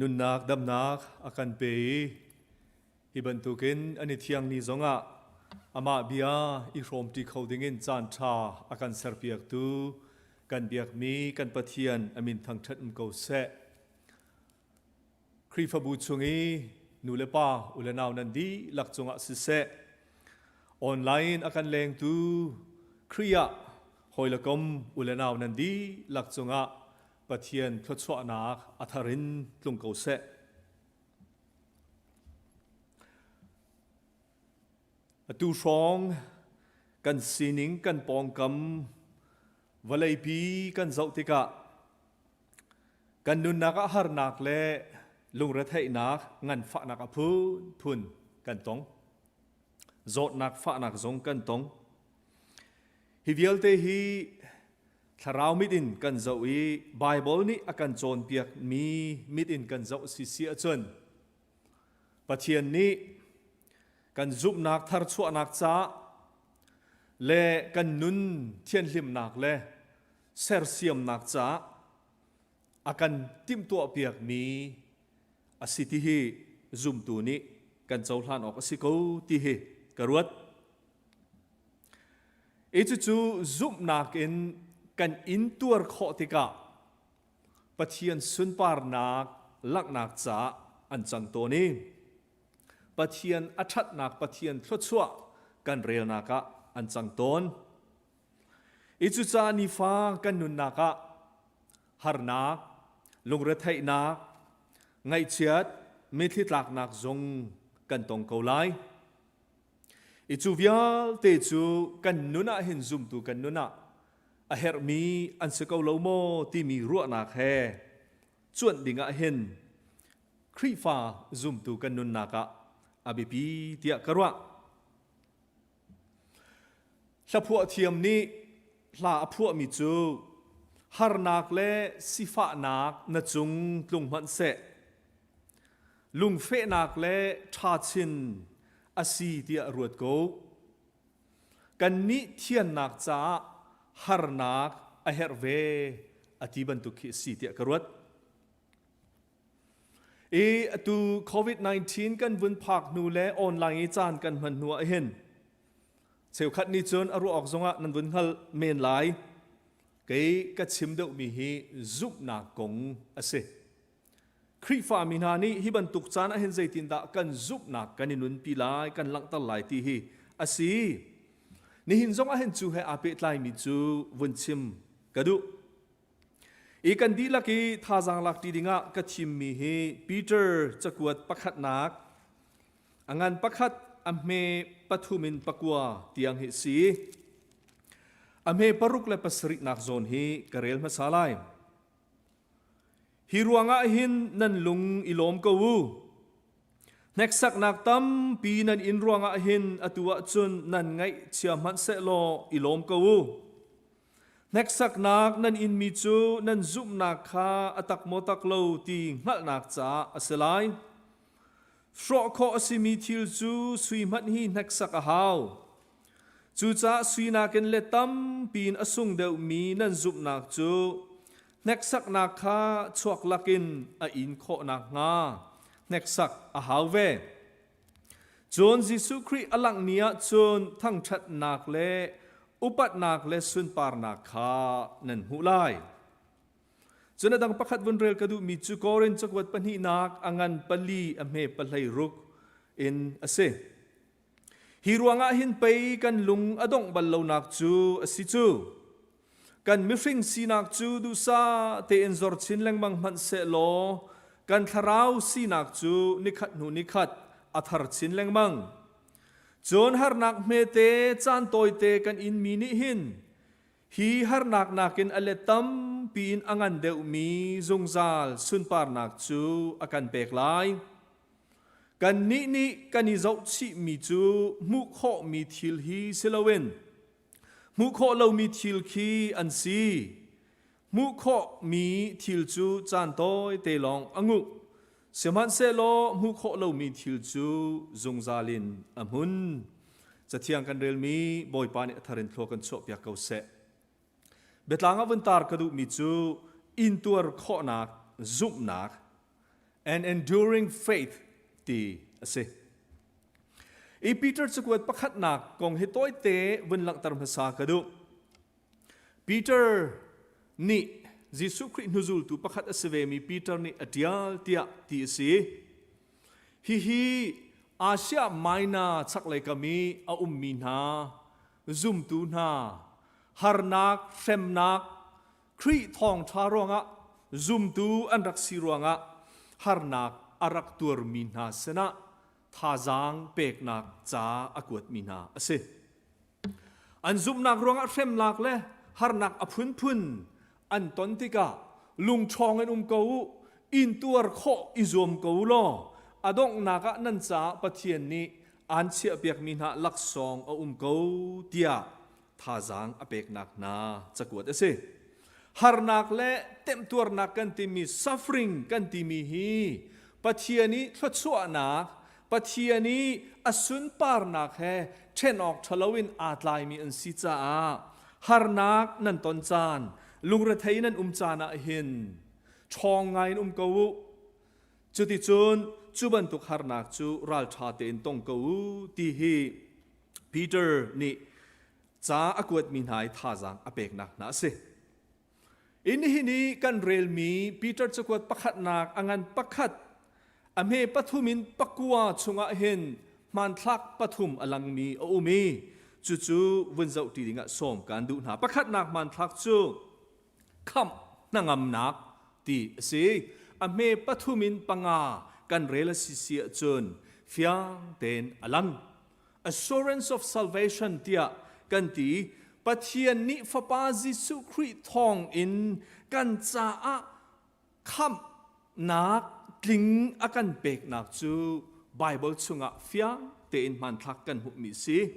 Nunnak damnak a kan pe i hi bantukin an i thiang ni zongah amah bia i hrawmṭi kho dingin caan ṭha a kan serpiaktu kan biakmi kan Pathian a min thangṭhat um ko seh. Khrihfabu chung i nu le pa u le nau nan dihlak cungah siseh, online a kan lengtu Khrih ah hawi le kom u le nau nan dihlak cungah Pathian thluachuahnak a thar in tlung ko seh. Atu hrawng kan sining kan pawngkam vawleipi kan zoh tikah kan nunnak ah harnak le lungretheihnak nganfahnak a phunphun kan tong. Zawtnak fahnak zong kan tong. Hi vialte hi thlarau mit in kan zoh i Baibal nih a kan cawnpiakmi mit in kan zoh si si ahcun Pathian nih kan zumhnak tharchuahnak caah le kan nun thianhlimnak le sersiamnak caah a kan timhtuahpiakmi a si ti hi zumtu nih kan cohlan awk a si ko ti hi ka ruat. I cucu zumhnak in kan intuar khawh tikah Pathian sunparnak langhnak caah an cang tawn i Pathian a ṭhatnak Pathian thluachuah kan relnak ah an cang tawn. I cucaah nifa kan nunnak ah harnak, lungretheihnak, ngaihchiat, mitthli tlaknak zong kan tong ko lai. I cu vialte cu kan nun ah hin zumtu kan nun ah a herhmi an si ko lo maw timi ruahnak he cuanh ding ah hin Khrihfa zumtu kan nunnak ah a biapi tiah ka ruah. Hlaphuah thiam nih hla a phuahmi cu harnak le sifahnak na cung tlung hmanh seh lungfehnak le ṭhachin a si tiah ruat ko. Kannih thiannak caah harnak a herh ve a ti bantuk khi a si tiah ka ruat. I atu COVID-19 kan vun phak hnu le online i caan kan hman hnu ah hin cheukhat nih cun a ruah awk zongah nan vun hngal men lai. Kei ka chim deuhmi hi zumhnak kong a si. Khrihfami hna nih hi bantuk caan ah hin zeitindah kan zumhnak kan i nunpi lai, kan langhter lai ti hi a si. Nihin zong ah hin cu he aa pehtlaimi cu vun chim ka duh. I kan dihlak i thazaang lak ṭi dingah ka thimmi hi Peter cakuat pakhatnak a ngan pakhat a hme pathum in pakua tiang hi si. A hme paruk le pasarihnak zawn hi ka rel hmasa lai. Hi ruangah hin nan lung i lawm ko u. Hneksaknak tampi nan in ruangah hin atu ahcun nan ngaihchia hmanh sehlaw i lawm ko u. Hneksaknak nan inmi cu nan zumhnak kha a tak maw tak lo ti hngalhnak caah a si lai. Hrawh khawh a simi thil cu sui hmanh hi hneksak a hau. Cucaah sui nakin let tampi in a sung deuhmi nan zumhnak cu hneksaknak kha chuak lakin a in khawh nakhnga hneksak a hau ve. Cun Jesuh Khrih a langh ni ah cun thangṭhatnak le upatnak le sunparnak kha nan hmuh lai. Cun a dang pakhat vun rel ka duhmi cu Korin cakuat pahnihnak a ngan pali a hme pahlei ruk in a si. Hi ruangah hin pei kan lung a dongh bal lonak cu a si cu. Kan mihring sinak cu duhsah tein zor chin lengmang hmanh sehlaw kan thlarau sinak cu nikhat hnu nikhat a thar chin lengmang. Cun harnak hmete caan tawite kan inmi nih hin Hi harnak nakin a let tampi in a ngan deuhmi zungzal sunparnak cu a kan pek lai. Kannih nih kan i zohchihmi cu hmuh khawhmi thil hi si loin hmuh khawh lomi thil khi an si. Hmuh khawhmi thil cu caan tawite lawng a nguh. Sihmanhsehlaw hmuh khawh lomi thil cu zungzal in a hmun. Cathiang kan relmi Bawipa nih a thar in thlua kan chuahpiak ko seh. Biatlang ah vun tar ka duhmi cu intuar khawhnak zumhnak. An enduring faith ti a si. I Peter cakuat pakhatnak kong hi tawite vun langhter hmasa ka duh. Peter nih Jesuh Khrih hnuzultu pakhat a si vemi Peter nih a ṭial tiah ti a si. Hihi Asia Minor chaklei kam i a ummi hna zumtu hna harnak, hremnak, Khrih thawngṭha ruangah zumtu an rak si ruangah harnak a rak tuarmi hna sinah thazaang peknak ca a kuatmi hna a si. An zumhnak ruangah hremnak le harnak a phunphun an ton tikah lungṭhawng in um ko u, intuar khawh i zuam ko u law a donghnak ah nan caah Pathian nih aan chiahpiakmi hna laksawng a um ko tiah thazaang a peknak hna cakuat a si. Harnak le temtuarnak kan timi suffering kan timi hi Pathian i thluachuahnak, Pathian i a sunparnak he ṭhen awk ṭhalo in aa tlaimi an si caah harnak nan ton caan, lungrethei nan um caan ah hin ṭhawng ngai in um ko u. Cuticun cu bantuk harnak cu ralṭha tein tong ko u ti hi Peter nih ca a kuatmi hna i thazaang a peknak hna a si. In nihin i kan relmi Peter cakuat pakhatnak a ngan pakhat a hme pathum in pakua chungah hin hmanthlak pathum a langmi a um i cucu vun zoh ṭi dingah sawm kaan duh hna. Pakhatnak hmanthlak cu khamh hnangamnak ti a si. A hme pathum in panga kan rel a si si ahcun fiang tein a lang. Assurance of salvation tiah kan ti. Pathian nih Fapa Jesuh Khrih thawng in kan caah khamhnak tling a kan peknak cu Bible chungah fiang tein hmanthlak kan hmuhmi si.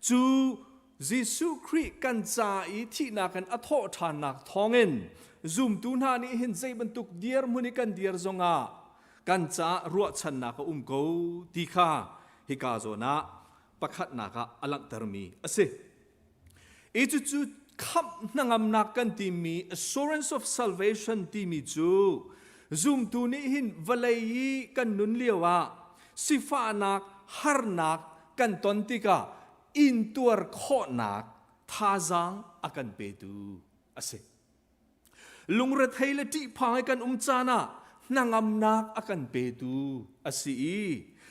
Cu Jesuh Khrih kan ca i thihnak in a thawh ṭhannak thawngin zumtu hna nih hin zei bantuk dirhmun i kan dir zongah kan caah ruahchannak a um ko ti kha hika zawn ah pakhatnak ah a langhtermi a si. I cucu khamh hnangamnak kan timi assurance of salvation timi cu zumtu nih hin vawlei i kan nun lio ah sifahnak harnak kan ton tikah intuar khawhnak thazaang a kan petu a si. Lungrethei le ṭihphang i kan um caan ah hnangamnak a kan petu a si i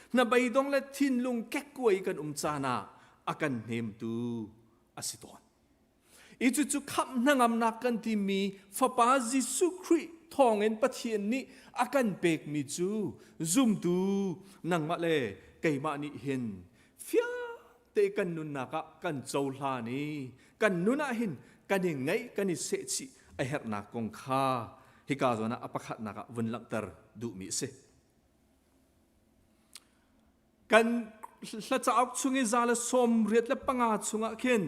hnabeidong le thinlung kekkuai kan um caan ah a kan hnemtu a si tawn. I cucu khamh hnangamnak kan timi Fapa Jesuh Khrih thawngin Pathian nih a kan pekmi cu zumtu nangmah le keimah nih hin fiang te kan nunnak ah kan cohlan i kan nun ah hin kan i ngaih kan i sehchih a herhnak kong kha hika zawn ah a pakhatnak ah vun langhter duhmi a si. Kan hla cauk chung i 185 chungah khin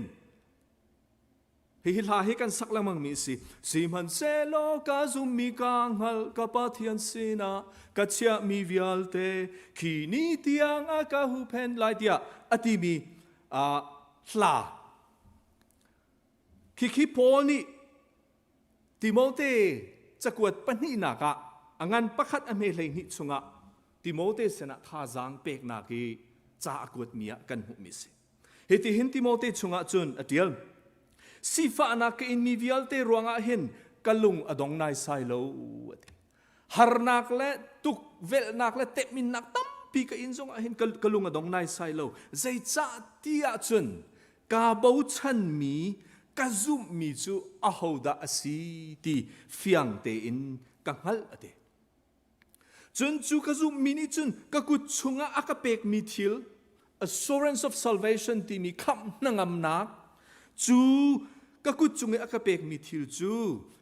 Hihi hla hi kan sak lengmang mi a si. Sihmanhsehlaw ka zummi ka hngalh ka Pathian sinah ka chiahmi vialte khi ni tiang a ka huhphenh lai tiah a timi hla. Khikhi Paul nih Timote cakuat pahnihnak ah a ngan pakhat a hme 12 chungah Timote sinah thazaang peknak i ca a kuatmi ah kan hmuhmi a si. Hitihin Timote chungah cun a ṭial. Sifahnak ka inmi vialte ruangah hin ka lung a dong naisai lo a ti. Harnak le tukvelhnak le temhinnak tampi ka in zongah hin ka lung a dong naisai lo. Zeicah ti ahcun kaa bochanmi ka zumhmi cu ahodah a si ti fiang tein ka hngalh a ti. Cun cu ka zumhmi nih cun ka kut chungah a ka pekmi thil assurance of salvation timi khamh hnangamnak cu ka kut cung i a ka pekmi thil cu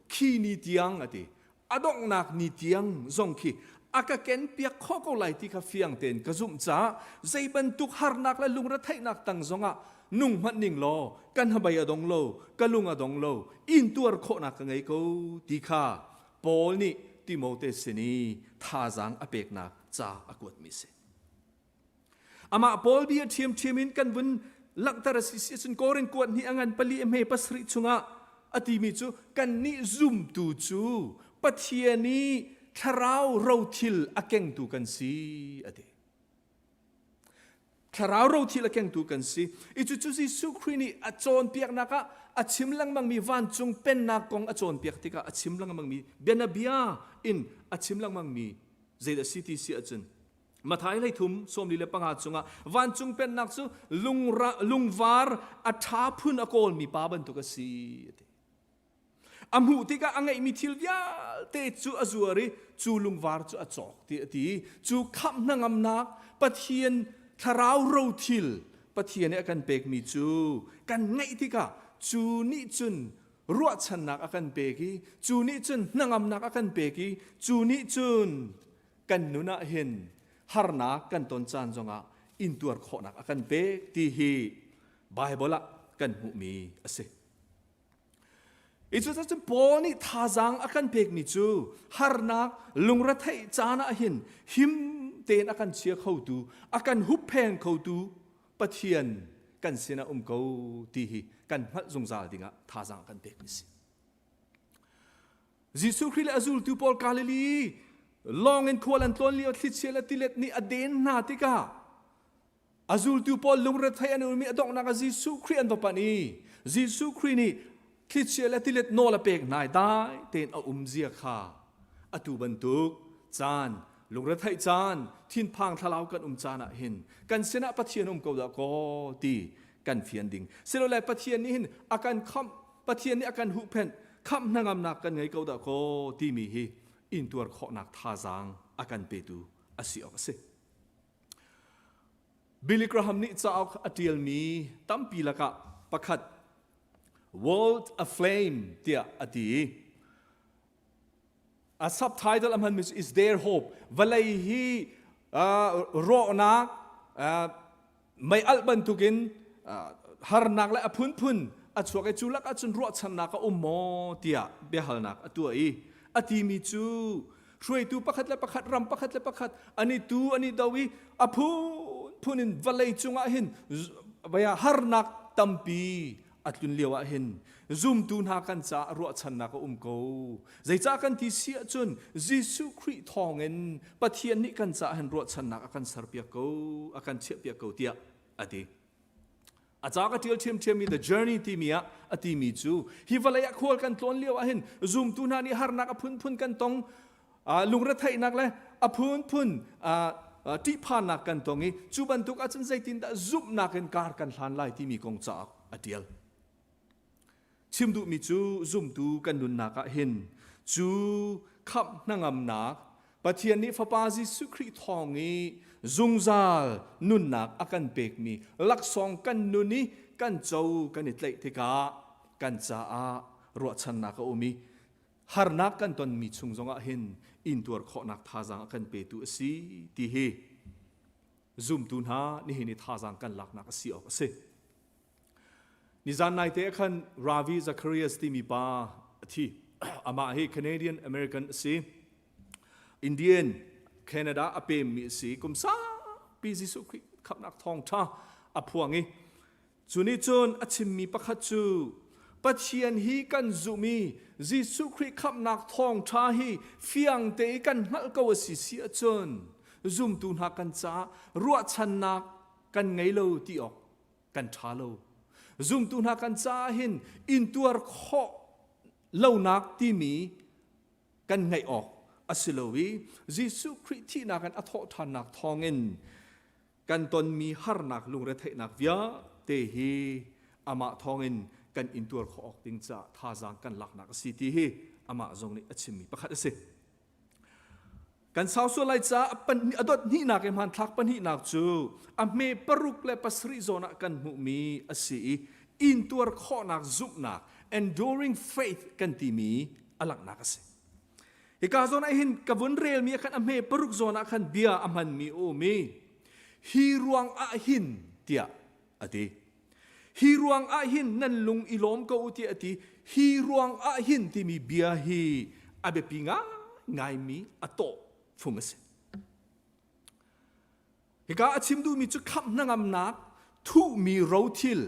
khi ni tiang a ti a donghnak ni tiang zong khi a ka kenpiak khawh ko lai ti kha fiang tein ka zumh caah zei bantuk harnak le lungretheihnak tang zongah nung hmanh ning law kan hnabei a dong lo ka lung a dong lo intuar khawhnak ka ngei ko ti kha Paul nih Timote sin i thazaang a peknak ca a kuatmi a si. Amah Paul bia ṭhiamṭhiam in kan vun langhter a si si ahcun Korin kuat hnih a ngan pali a hme pasarih chungah a timi cu kannih zumtu cu Pathian i thlarau rothil a kengtu kan si a ti. Thlarau rothil a kengtu kan si. I cucu Jesuh Khrih nih a cawnpiaknak ah a chim lengmangmi vancung pennak kong a cawnpiak tikah a chim lengmangmi bianabia in a chim lengmangmi zeidah si ti si ahcun Mathai hleithum 45 chungah vancung pennak cu lungra, lungvar a ṭha phun a kawlmi pa bantuk a si a ti. A hmuh tikah a ngeihmi thil vialte cu a zuar i cu lungvar cu a cawk ti a ti. Cu khamh hnangamnak Pathian thlarau rothil Pathian nih a kan pekmi cu kan ngeih tikah cu nih cun ruahchannak a kan pek i cu nih cun hnangamnak a kan pek i cu nih cun kan nun ah hin harnak kan ton caan zongah intuar khawhnak a kan pek ti hi Baibal ah kan hmuhmi a si. I cucun Paul nih thazaang a kan pekmi cu harnak lungretheih caan ah hin him tein a kan chia khotu, a kan huppheng khotu Pathian kan sinah um ko ti hi kan hngalh zungzal dingah thazaang a kan pekmi si. Jesuh Khrih le a zultu pawl Galilee lawng in khual an tlawn lio thlichia le tilet nih a den hna tikah A zultu pawl lungrethei an um i a donghnak ah Jesuh Khrih an va panh i Jesuh Khrih nih thlichia le tilet nawl a pek hna i dai tein a um zia kha atu bantuk caan lungretheih caan thinphang thlalau kan um caan ah hin kan sinah Pathian um ko dah kaw ti kan fian ding silole Pathian nih hin a kan khamh Pathian nih a kan huhphenh khamh hnangamnak kan ngei ko dah kaw timi hi intuar khawhnak thazaang a kan petu a si awk a si. Billy Graham nih cauk a ṭialmi tampi lakah pakhat World Aflame tiah a ti i a subtitle a hmanmi cu Is There Hope? Vawlei hi uh, rawhnak uh, mei alh bantukin uh, harnak le a phunphun a chuak i cu lak ahcun ruahchannak a um maw tiah biahalnak a tuah i a timi cu hruaitu pakhat le pakhat ram pakhat le pakhat an i tu an i do i a phunphun in vawlei cungah hin harnak tampi a tlun lio ah hin zumtu hna kan caah ruahchannak a um ko zeicah kan ti si ahcun Jesuh Khrih thawngin Pathian nih kan caah hin ruahchannak a kan serpiak ko a kan chiahpiak ko tiah a ti A ca ka ṭial ṭhiamṭhiammi The Journey timi ah a timi cu hi vawlei ah khual kan tlawn lio ahhin zumtu hna nih harnak a phunphun kan tong, lungretheihnak le a phunphun ṭihphannak kan tong i cu bantuk ahcun zeitindah zumhnak in kar kan hlan lai timi kong cauk a ṭial. Chim duhmi cu zumtu kan nunnak ah hin cu khamh hnangamnak Pathian nih Fapa Jesuh Khrih thawng i zungzal nunnak a kan pekmi laksawng kan nun i kan co kan i tlaih tikah kan caah ruahchannak a um i harnak kan tonmi chung zongah hin intuar khawhnak thazaang a kan petu a si ti hi zumtu hna nihin i thazaang kan laknak a si awk a si. Nizan naite ah khan Ravi Zacharias timi pa a thi. Amah hi Canadian American a si. Indian Canada a pemmi a si. Kum saupi Jesuh Khrih khamhnak thawngṭha a phuang i cu nih cun a chimmi pakhat cu Pathian hi kan zumh i Jesuh Khrih khamhnak thawngṭha hi fiang te i kan hngalh ko a si si ahcun zumtu hna kan caah ruahchannak kan ngei lo ti awk kan ṭha lo. Zumtu hna kan caah hin intuar khawh lonak timi kan ngeih awk a si lo i Jesuh Khrih thihnak in a thawhṭhannak thawngin kan tonmi harnak lungretheihnak vialte hi amah thawngin kan intuar khawh awk ding caah thazaang kan laknak a si ti hi amah zong nih a chimmi pakhat a si. Kan sau sual lai caah a dot hnihnak i hmanthlak pahnihnak cu a hme paruk le pasarih zawn ah kan hmuhmi a si i intuar khawhnak zumhnak enduring faith kan timi a langhnak a si. Hika zawn ah hin ka vun relmi ah khan a hme paruk zawn ah khan bia a hmanmi a um i hi ruang ah hin tiah a ti. Hi ruang ah hin nan lung i lawm ko u tiah a ti. Hi ruang ah hin timi bia hi a biapi ngaingaimi a tawh fung a si. Hika a chim duhmi cu khamh hnangamnak thuhmi rothil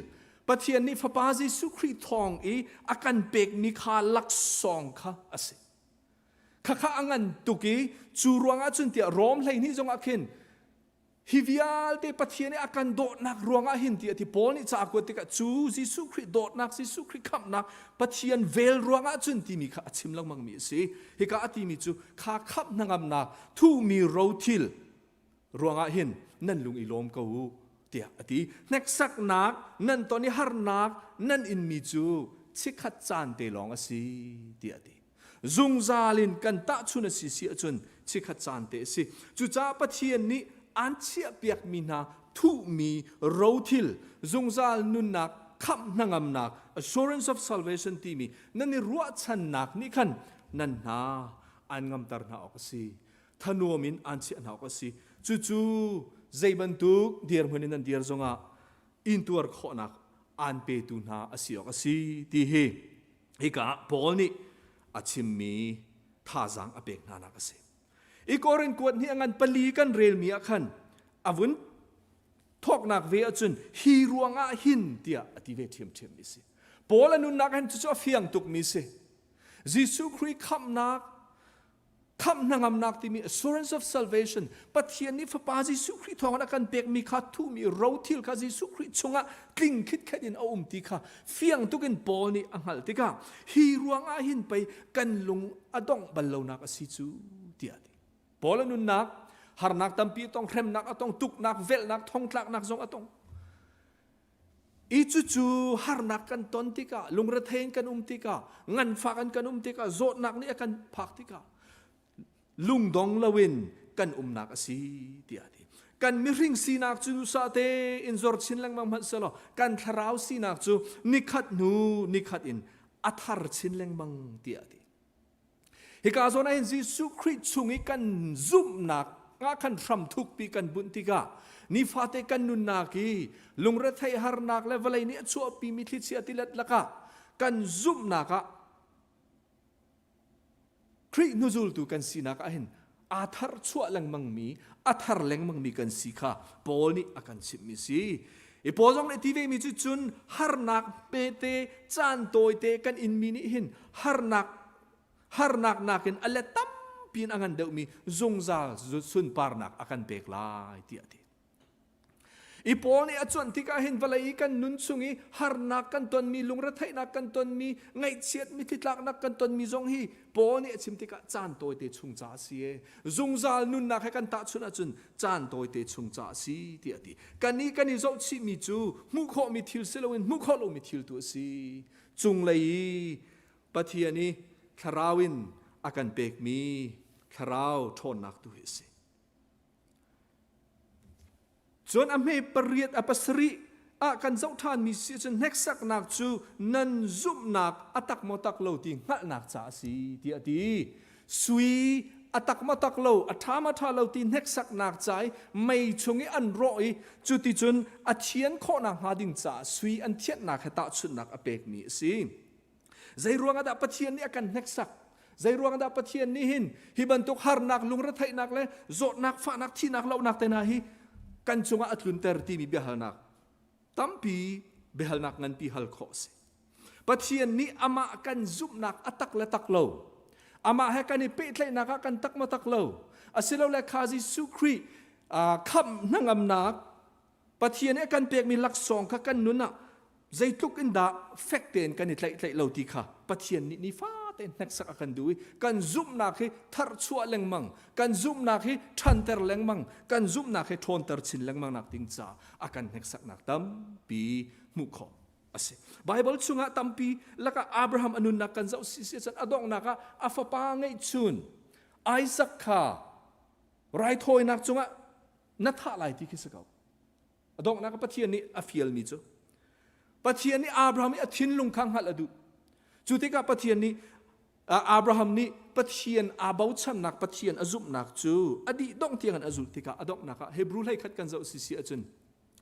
Pathian nih Fapa Jesuh Khrih thawng i a kan pekmi kha laksawng kha a si. Khakha a ngan tuk i cu ruangah cun tiah Rom 12 zongah khin hi vialte Pathian nih a kan dawtnak ruangah hin tiah ti Paul nih ca a kuat tikah cu Jesuh Khrih dawtnak Jesuh Khrih khamhnak Pathian vel ruangah cun timi kha a chim lengmang mi a si. Hika a timi cu kha khamh hnangamnak thuhmi rothil ruangah hin nan lung i lawm ko u tiah a ti. Hneksaknak nan ton i harnak nan inmi cu chikkhat caan te lawng a si tiah a ti. Zungzal in kan tahchun a si si ahcun chikkhat caan te a si. Cucaah Pathian nih aan chiahpiakmi hna thuhmi rothil zungzal nunnak khamh hnangamnak assurance of salvation timi nan i ruahchannak nih khan nan hna aan ngamter hna awk a si. Thanuam in aan chiah hna awk a si. Cucu zei bantuk dirhmun in nan dir zongah intuar khawhnak aan petu hna a si awk a si ti hi Hika ah Paul nih a chimmi thazaang a pek hnanak a si. I Korin kuat hnih a ngan pali kan relmi ah khan a vun thawknak ve ahcun hi ruangah hin tiah a ti ve ṭhiamṭhiammi si. Paul a nunnak hin cucu a fiang tukmi si. Jesuh Khrih khamhnak Khamh hnangamnak timi assurance of salvation Pathian nih Fapa Jesuh Khrih thawngin a kan pekmi kha thuhmi rothil kha Jesuh Khrih chungah tling khitkhet in a um ti kha fiang tukin Paul nih a hngalh tikah hi ruangah hin pei kan lung a dongh bal lonak a si cu tiah a ti. Paul a nunnak harnak tampi a tong, hremnak a tong, tuknak, velhnak, thongtlaknak zong a tong. I cucu harnak kan ton tikah, lungrethei in kan um tikah, nganfak in kan um tikah, zawtnak nih a kan phak tikah, lungdong loin kan umnak a si tiah a ti. Kan mihring sinak cu duhsah tein zor chin lengmang hmanh selaw kan thlarau sinak cu nikhat hnu nikhat in a thar chin lengmang tiah a ti. Hika zawn ah hin Jesuh Khrih chung i kan zumhnak ah khan hram thukpi kan bunh tikah nifate kan nunnak i lungretheih harnak le vawlei nih a chuahpimi thlichia tilet lakah kan zumhnak ah Khrih hnuzultu kan sinak ah hin aa thar chuah lengmangmi a thar lengmangmi kan si kha Paul nih a kan chimhmi si. I Paul zong nih ti vemi cu cun harnak hmete caan tawite kan inmi nih hin harnak harnak nakin a let tampi in a ngan deuhmi zungzal sunparnak a kan pek lai tiah a ti. I Paul nih a cuanh tikah hin vawlei i kan nun chung i harnak kan tonmi, lungretheihnak kan tonmi, ngaihchiat mitthlitlaknak kan tonmi zong hi Paul nih a chim tikah caan tawite chung ca a si e. Zungzal nunnak he kan tahchunh ahcun caan tawite chung ca a si tiah a ti. Kannih kan i zohchihmi cu hmuh khawhmi thil si loin hmuh khawh lomi thil tu a si. Cunglei i Pathian i thlarau in a kan pekmi thlarau ṭhawnnak tu hi a si. Cun a hme pariat a pasarih ah kan zoh ṭhanmi si cun hneksaknak cu nan zumhnak a tak maw tak lo ti hngalhnak ca a si tiah a ti. Sui a tak maw tak lo, a ṭha maw ṭha lo ti hneksaknak ca i mei chung i an rawh i cuticun a thian khawhnak hnga ding caah sui an thianhnak he tahchunhnak a pekmi a si. Zei ruangah dah Pathian nih a kan hneksak? Zei ruangah dah Pathian nih hin hi bantuk harnak, lungretheihnak le zawtnak, fahnak, thihnak, lohnak te hna hi kan cungah a tlunter timi biahalnak tampi biahalnak nganpi hal khawh a si. Pathian nih amah kan zumhnak a tak le tak lo, amah he kan i pehtlaihnak ah kan tak ma tak lo, asilole kha Jesuh Khrih khamh hnangamnak Pathian nih a kan pekmi laksawng kha kan nun ah zeitluk in dah fek tein kan i tlaih lo ti kha Pathian nih nifate hneksak a kan duh i kan zumhnak hi tharchuah lengmang, kan zumhnak hi ṭhanter lengmang, kan zumhnak hi ṭhawnter chin lengmang nak ding ca a kan hneksaknak tampi hmuh khawh a si. Baibal chungah tampi lakah Abraham a nunnak kan zoh si si cun a donghnak ah a fapa ngeihchun Isaac kha raithawinak cungah na thah lai ti khi si ko. A donghnak ah Pathian nih a fialmi cu Pathian nih Abraham i a thinlung kha hngalh a duh. Cu tikah Pathian nih Abraham nih Pathian aa bochannak Pathian a zumhnak cu a dih dongh tiang in a zulh tikah a donghnak ah Hebrew hlei khat kan zoh si si ahcun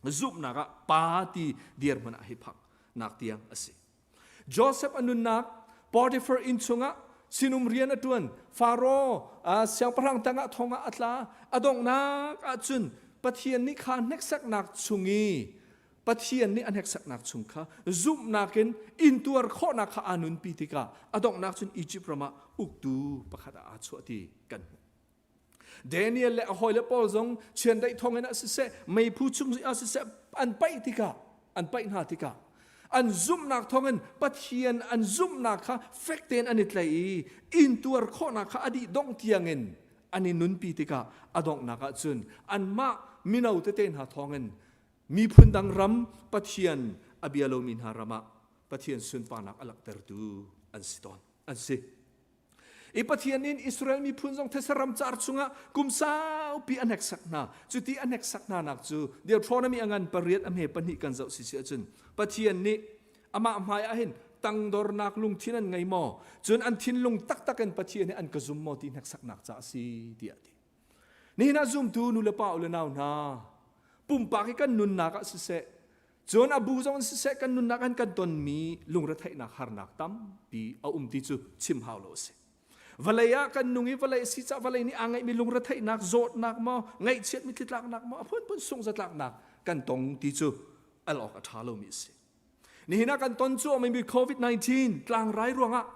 zumhnak ah pa ti dirhmun ah hei phak nak tiang a si. Joseph a nunnak Potiphar inn chungah sinum rian a ṭuan. Faro siangpahrang tangah thong ah a tla. A donghnak ahcun Pathian nih kha hneksaknak chung i Pathian nih a hneksaknak chung kha zumhnak in intuar khawhnak kha aa nunpi tikah a donghnak cun Egypt ram ah uktu pakhat ah aa chuah ti kan hmuh. Daniel le a hawile pawl zong chiandeih thawngin ah siseh, meiphu chung ah siseh an paih tikah an paih hna tikah an zumhnak thawngin Pathian an zumhnak kha fek tein an i tlaih i intuar khawhnak kha a dih dongh tiangin an i nunpi tikah a donghnak ah cun anmah mino tete hna thawngin miphun dang ram Pathian a bia lomi hna ram ah Pathian sunparnak a langhtertu an si tawn an si. I Pathian in Israel miphun zong these ram car chungah kum saupi a hneksak hna. Cuti a hneksak hna nak cu Deuteronomy a ngan pariat a hme pahnih kan zoh si si ahcun Pathian nih amah hmai ah hin tangdornak lungthin an ngei maw? Cun an thinlung taktak in Pathian hi an ka zum maw ti hneksaknak ca a si tiah a ti. Nihin ah zumtu nu le pa u le nau hna pumpak i kan nunnak ah siseh Cun a bu zong in siseh kan nunnak an kan tonmi lungretheihnak harnak tampi a um ti cu chim hau lo a si. Vawlei ah kan nung i vawlei a si caah vawlei nih aa ngeihmi lungretheihnak, zawtnak maw, ngaihchiat mitthli-tlaknak maw, a phunphun sungzatlaknak kan tong ti cu al awk a ṭha lomi a si. Nihin ah kan ton cuahmahmi COVID-19 tlangrai ruangah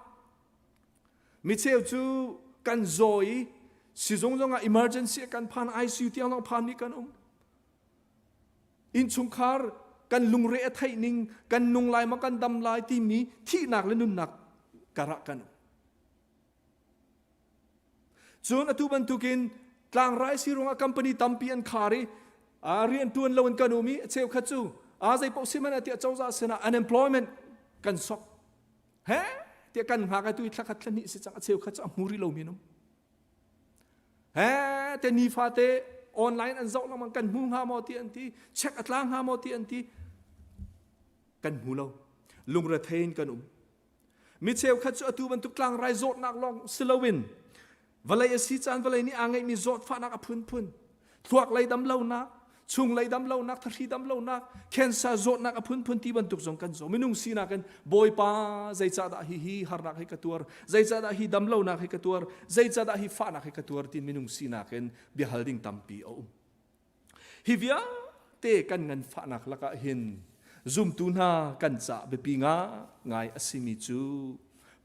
micheu cu kan zaw i sizung zongah emergency kan phan ICU tiang lawng phanmi kan um. Innchungkhar kan lungre a theih ning, kan nung lai maw kan dam lai timi thihnak le nunnak karah kan um. Cun atu bantukin tlangrai si ruangah company tampi an khar i rian tuan lo in kan um i cheukhat cu a zei paoh si hmanh tiah cozah sinah unemployment kan sok he tiah kan hngak atu i thlakhat thlahnih si cang a cheukhat cu a hmu rih lomi an um. He te nifate online an zoh lengmang kan hmu hnga maw ti an ti check a tla hnga maw ti an ti kan hmu lo lungrethei in kan um mi cheukhat cu atu bantuk tlangrai zawtnak lawng si loin vawlei a si caan vawlei nih aa ngeihmi zawtfahnak a phunphun thluak lei dam lonak chung lei dam lonak thahri dam lonak cancer zawtnak a phunphun ti bantuk zong kan zaw minung sinak in bawipa zeicahdah hi hi harnak hi ka tuar zeicahdah hi dam lonak hi ka tuar zeicahdah hi fahnak hi ka tuar tin minung sinak in biahal ding tampi a um hi vialte kan nganfahnak lakah hin zumtu hna kan ca biapi nga ngai a simi cu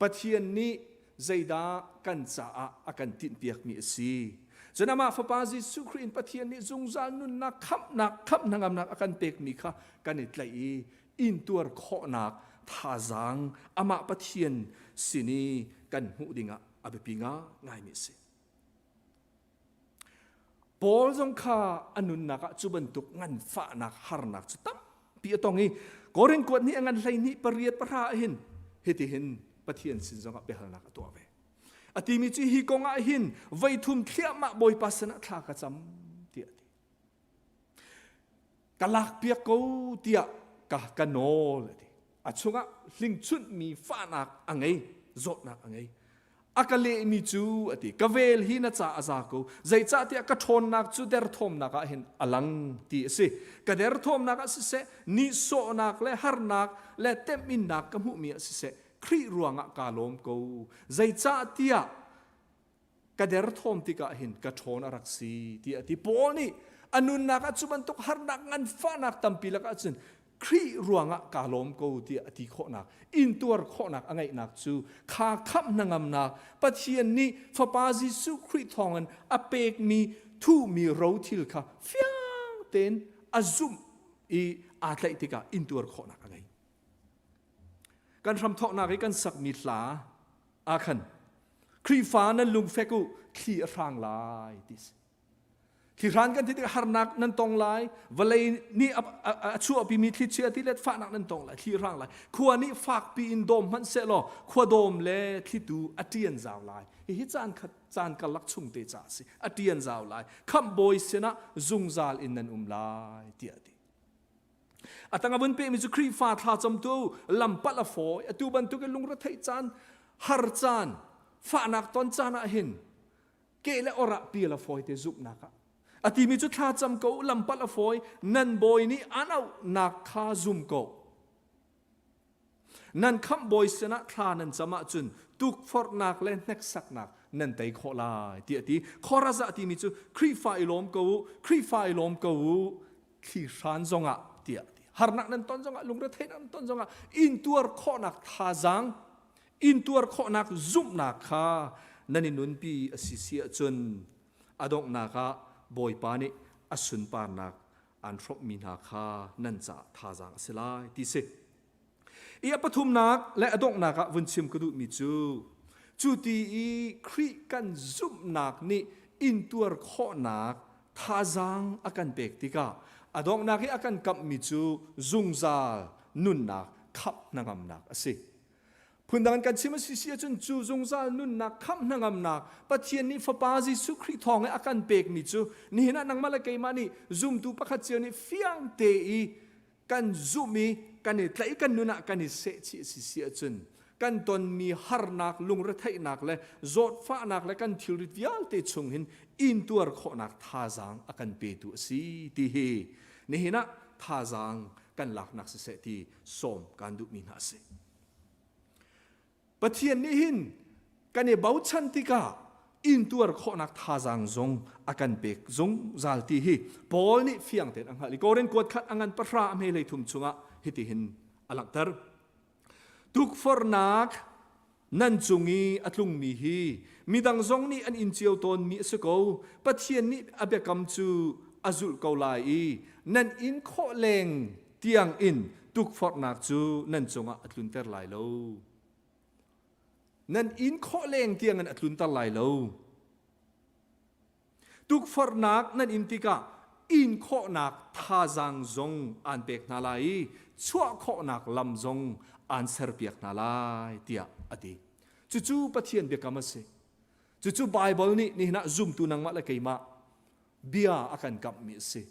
Pathian nih zeidah kan caah a kan tinhpiakmi a si. Cun amah Fapa Jesuh Khrih in Pathian nih zungzal nunnak khamhnak khamh hnangamnak a kan pekmi kha kan i tlaih i intuar khawhnak thazaang amah Pathian sin i kan hmuh dingah a biapi ngaingaimi a si. Paul zong kha a nunnak ah cu bantuk nganfahnak harnak cu tampi a tong i Korin kuat nih a ngan 12 pariat pahra ah hin hitihin Pathian sin zongah biahalnak a tuah ve. A timi cu hi kong ah hin voithum thliahmah Bawipa sinah thla ka cam tiah a ti. Ka lakpiak ko tiah ka ka nawl a ti. A chungah hlingchunhmi fahnak a ngei, zawtnak a ngei. A ka lehmi cu a ti, ka vel hi na ca a za ko, zeicahtiah ka ṭhawnnak cu derthawmnak ah hin a lang ti a si. Ka derthawmnak ah siseh, nihsawhnak le harnak le temhinnak ka hmuhmi ah siseh, Khrih ruangah kaa lawm ko. Zeicahtiah ka derthawm tikah hin ka ṭhawn a rak si tiah a ti. Paul nih a nunnak ah cu bantuk harnak nganfahnak tampi lakah cun Khrih ruangah kaa lawm ko tiah a ti khawhnak, intuar khawhnak a ngeihnak cu kha khamh hnangamnak Pathian nih Fapa Jesuh Khrih thawngin a pekmi thuhmi rothil kha fiang tein a zumh i aa tlaih tikah intuar khawhnak a ngei. Kan hramthawknak i kan sakmi hla ah khan Khrihfa nan lungfek u thli a hrang lai ti si. Thli hran kan ti tikah harnak nan tong lai, vawlei nih a chuahpimi thlichia ti le fahnak nan tong lai, thli hrang lai. Khua nih fakpi in dawm hmanh seh law khua dawm le thlitu a ṭian zau lai. Hihi caan khat caan karlak chung te ca a si. A ṭian zau lai. Khamh bawi sinah zungzal in nan um lai tiah a ti. A tang a vun pehmi cu Khrihfa thlacamtu lampalh a fawi. Atu bantuk in lungretheih caan, har caan, fahnak ton caan ah hin ke le or ah pial a fawi te zumhnak ah. A timi cu thlacam ko lampalh a fawi, nan bawi nih an auhnak kha zum ko. Nan khamh bawi sinah thla nan cam ahcun tukforhnak le hneksaknak nan tei khawh lai tiah a ti. Khorazah timi cu Khrihfa i lawm ko u, Khrihfa i lawm ko u, thli hran zongah tiah a ti. Harnak nan ton zongah, lungretheihnak nan ton zongah intuar khawhnak thazaang, intuar khawhnak zumhnak kha nan i nunpi a si si ahcun a donghnak ah Bawipa nih a sunparnak aan hrawmhmi hna kha nan caah thazaang a si lai ti si. I a pathumnak le a donghnak ah vun chim ka duhmi cu cu ti i Khrih kan zumhnak nih intuar khawhnak thazaang a kan pek tikah a donghnak i a kan kamhmi cu zungzal nunnak khamh hnangamnak a si. Phundang in kan chim a si si ahcun cu zungzal nunnak khamh hnangamnak Pathian nih Fapa Jesuh Khrih thawng i a kan pekmi cu nihin ah nangmah le keimah nih zumtu pakhat cio nih fiang te i kan zumh i kan i tlaih kan nun ah kan i sehchih a si si ahcun kan tonmi harnak lungretheihnak le zawtfahnak le kan thilrit vialte chung hin intuar khawhnak thazaang a kan petu a si ti hi nihin ah thazaang kan laknak siseh ti sawm kan duhmi hna a si. Pathian nih hin kan i bochan tikah intuar khawhnak thazaang zong a kan pek zungzal ti hi Paul nih fiang tein a hngalh i Korin kuat khat a ngan pahra a hme hlei thum chungah hitihin a langhter. Tukforhnak nan cung i a tlungmi hi midang zong nih an in cio tawnmi a si ko. Pathian nih a biakam cu a zulh ko lai i nan in khawh leng tiang in tukforhnak cu nan cungah a tlunter lai lo. Nan in khawh leng tiangin a tlunter lai lo. Tukforhnak nan in tikah in khawhnak thazaang zong aan pek hna lai i chuah khawhnak lam zong aan serpiak hna lai tiah a ti. Cucu Pathian biakam a si. Cucu Baibal nih nihin ah zumtu nangmah le keimah bia a kan kamhmi a si.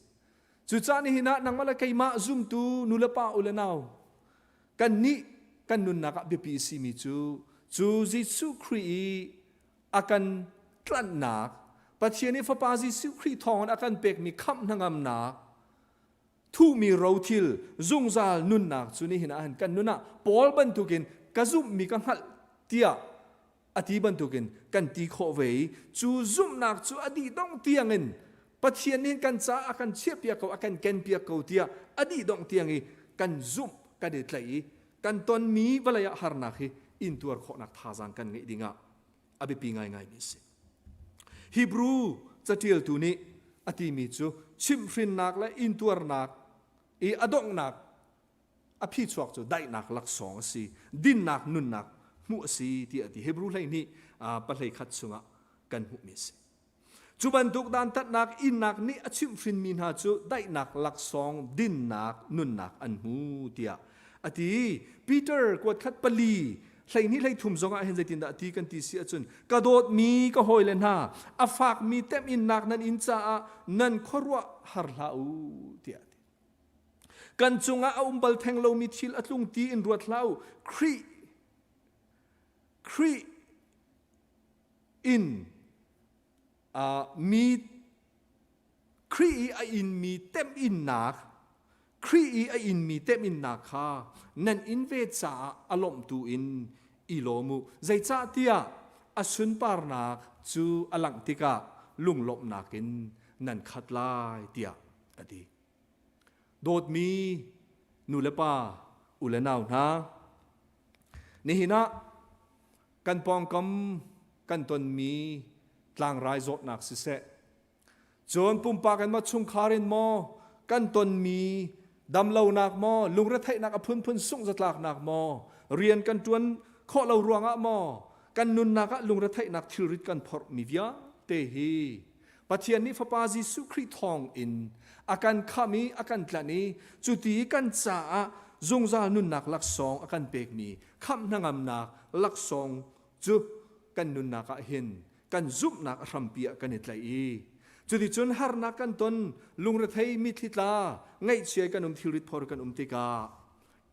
Cucaah nihin ah nangmah le keimah zumtu nulepa u le nau kannih kan nunnak ah biapi a simi cu cu Jesuh Khrih i a kan tlanhnak Pathian i Fapa Jesuh Khrih thawngin a kan pekmi khamh hnangamnak thuhmi rothil zungzal nunnak cu nihin ah hin kan nun ah Paul bantukin ka zumhmi ka hngalh tiah a ti bantukin kan ti khawh ve i cu zumhnak cu a dih dongh tiangin Pathian nih kan caah a kan chiahpiak ko a kan kenpiak ko tiah a dih dongh tiang i kan zumh kan i tlaih i kan tonmi vawlei ah harnak hi intuar khawhnak thazaang kan ngeih dingah a biapi ngaingaimi a si. Hebrew catialtu nih a timi cu chimhhrinnak le intuarnak i a donghnak a phichuak cu daihnak laksawng a si, dinnak nunnak hmuh a si tiah a ti. Hebrew 12 pahlei khat chungah kan hmuhmi a si. Cu bantuk dantatnak innak nih a chimhhrinmi hna cu daihnak laksawng dinnak nunnak an hmu tiah a ti. Peter kuatkhat pali 12 13 zongah hin zeitindah ti kan ti si ahcun ka dawtmi ka hawile hna a fakmi temhinnak nan in caah nan khuaruah har hlah u tiah a ti. Kan cungah a um bal theng lomi thil a tlung ti in ruat hlah u. Khrih Khrih in mi Khrih i a inmi temhinnak Khrih i a inmi temhinnak kha nan in ve caah a lawmhtu in i lawm u. Zeicahtiah a sunparnak cu a langh tikah lunglawmhnak in nan khat lai tiah a ti. Dawtmi nu le pa, u le nau hna, nihin ah kan pawngkam kan tonmi tlangrai zawtnak siseh, cun pumpak in maw chungkhar in maw kan tonmi damlonak maw, lungretheihnak a phunphun sungh-zatlaknak maw, rian kan ṭuan khawh lo ruangah maw, kan nunnak ah lungretheihnak thilrit kan phorhmi vialte hi Pathian nih Fapa Jesuh Khrih thawng in a kan khamh i a kan tlanh i cuti kan caah zungzal nunnak laksawng a kan pekmi khamh hnangamnak laksawng cu kan nunnak ah hin kan zumhnak a hrampi ah kan i tlaih i cuticun harnak kan ton lungrethei mitthli tla ngaihchia kan um thilrit phor kan um tikah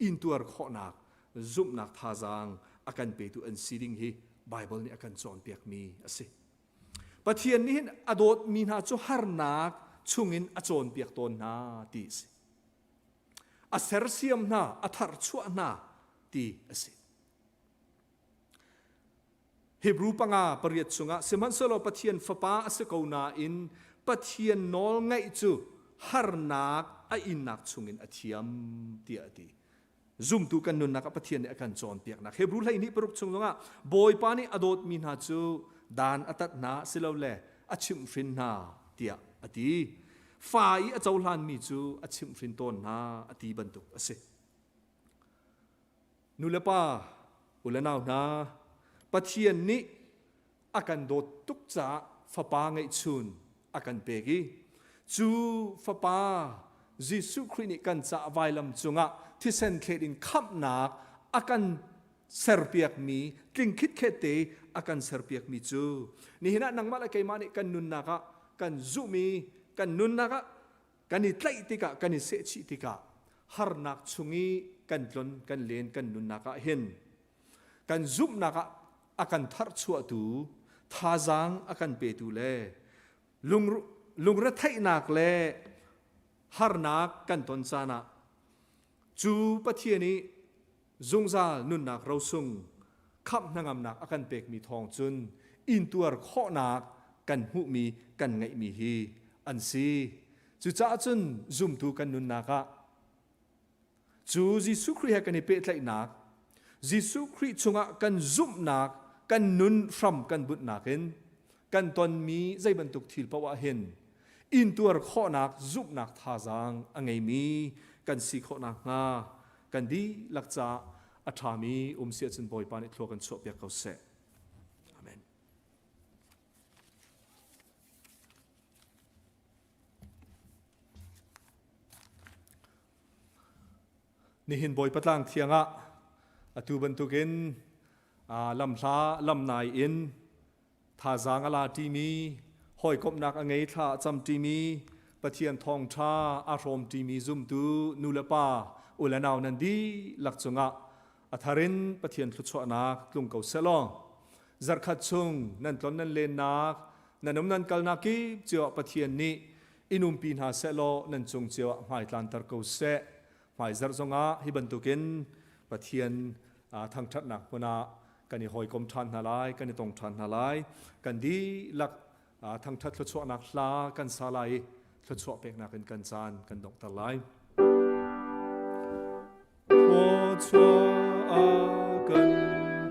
intuar khawhnak zumhnak thazaang a kan petu an si ding hi Baibal nih a kan cawnpiakmi a si. Pathian nih hin a dawtmi hna cu harnak chungin a cawnpiak tawn hna ti a si. A sersiam hna, a tharchuah hna ti a si. Hebrew panga pariat chungah sihmanhsehlaw Pathian fapa a si ko nain Pathian nawl ngaih cu harnak. a innak chungin a thiam tiah a ti. Zumtu kan nunnak ah Pathian nih a kan cawnpiaknak Hebrew 12:6 chung zongah Bawipa nih a dawtmi hna cu dan a tat hna silole a chimhhrin hna tiah a ti. Fa i a cohlanmi cu a chimhhrin tawn hna a ti bantuk a si. Nu le pa, u le nau hna, Pathian nih a kan dawt tuk caah fapa ngeihchun a kan pek i cu fapa Jesuh Khrih nih kan caah vailam cungah thisen thlet in khamhnak a kan serpiakmi tling khitkhet te a kan serpiakmi cu nihin ah nangmah le keimah nih kan nunnak ah kan zumh i kan nunnak ah kan i tlaih tikah kan i sehchih tikah harnak chung i kan tlon kan len kan nunnak ah hin kan zumhnak ah a kan tharchuahtu thazaang a kan petu le lungretheihnak le harnak kan ton caan ah cu Pathian i zungzal nunnak rosung khamh hnangamnak a kan pekmi thawng cun intuar khawhnak kan hmuhmi kan ngeihmi hi an si. Cucaah cun zumtu kan nunnak ah Cu Jesuh Khrih he kan i pehtlaihnak, Jesuh Khrih chungah kan zumhnak, kan nun hram kan bunhnak in kan tonmi zei bantuk thil paoh ah hin intuar khawhnak zumhnak thazaang a ngeimi kan si khawh nakhnga kan dihlak caah a ṭhami um si ahcun Bawipa nih thlua kan chuahpiak ko seh. Amen. Nihin Bawipa tlang thiang ah atu bantukin lamhla lamnai in thazaang a la ṭimi, hawikomhnak a ngei thla a cam ṭimi, Pathian thawngṭha a hrawm ṭimi zumtu nu le pa u le nau nan dihlak cungah a thar in Pathian thluachuahnak tlung ko seh law zarkhat chung nan tlon nan lennak nan um nan kalnak kip cio ah Pathian nih in umpi hna seh law nan cung cio ah hmai tlanter ko seh. Hmaizarh zongah hi bantukin Pathian thangṭhatnak hmun ah kan i hawikom ṭhan hna lai, kan i tong ṭhan hna lai. Kan dihlak thangṭhat thluachuahnak hla kan sa lai i thluachuah peknak in kan caan kan donghter lai. Thluachuah a kan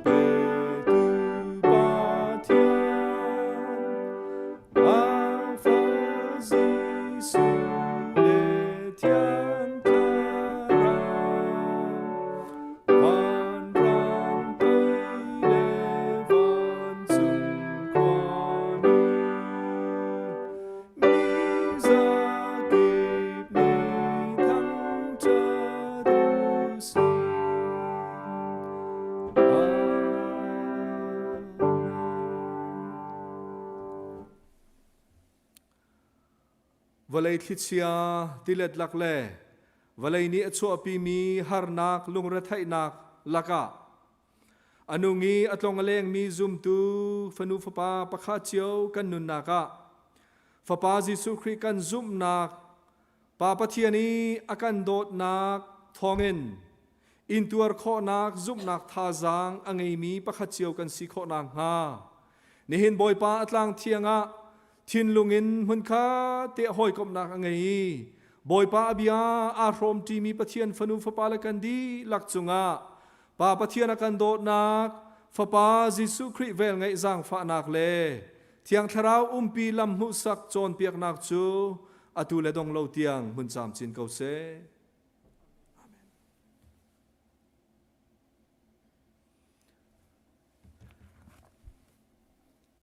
petu Pathian, a fa Jesuh le Thiang Thlarau, vanram tei le vancung khuanu, Mi zakip nih thangṭhat u sih. Vawlei thlichia tilet lak le vawlei nih a chuahpimi harnak lungretheihnak lakah a nung i a tlong a lengmi zumtu fanu fapa pakhat cio kan nunnak ah Fapa Jesuh Khrih kan zumhnak Pa Pathian i a kan dawtnak thawngin intuar khawhnak zumhnak thazaang a ngeimi pakhat cio kan si khawh nakhnga nihin Bawipa a tlang thiang ah thinlung in hmunkhat te hawikomhnak a ngei i Bawipa a bia aa hrawmṭimi Pathian fanu fapa le kan dihlak cungah Pa Pathian a kan dawtnak Fapa Jesuh Khrih velngeih zaangfahnak le Thiang Thlarau umpi lam hmuhsak cawnpiaknak cu atu le dong lo tiang hmun camcin ko seh.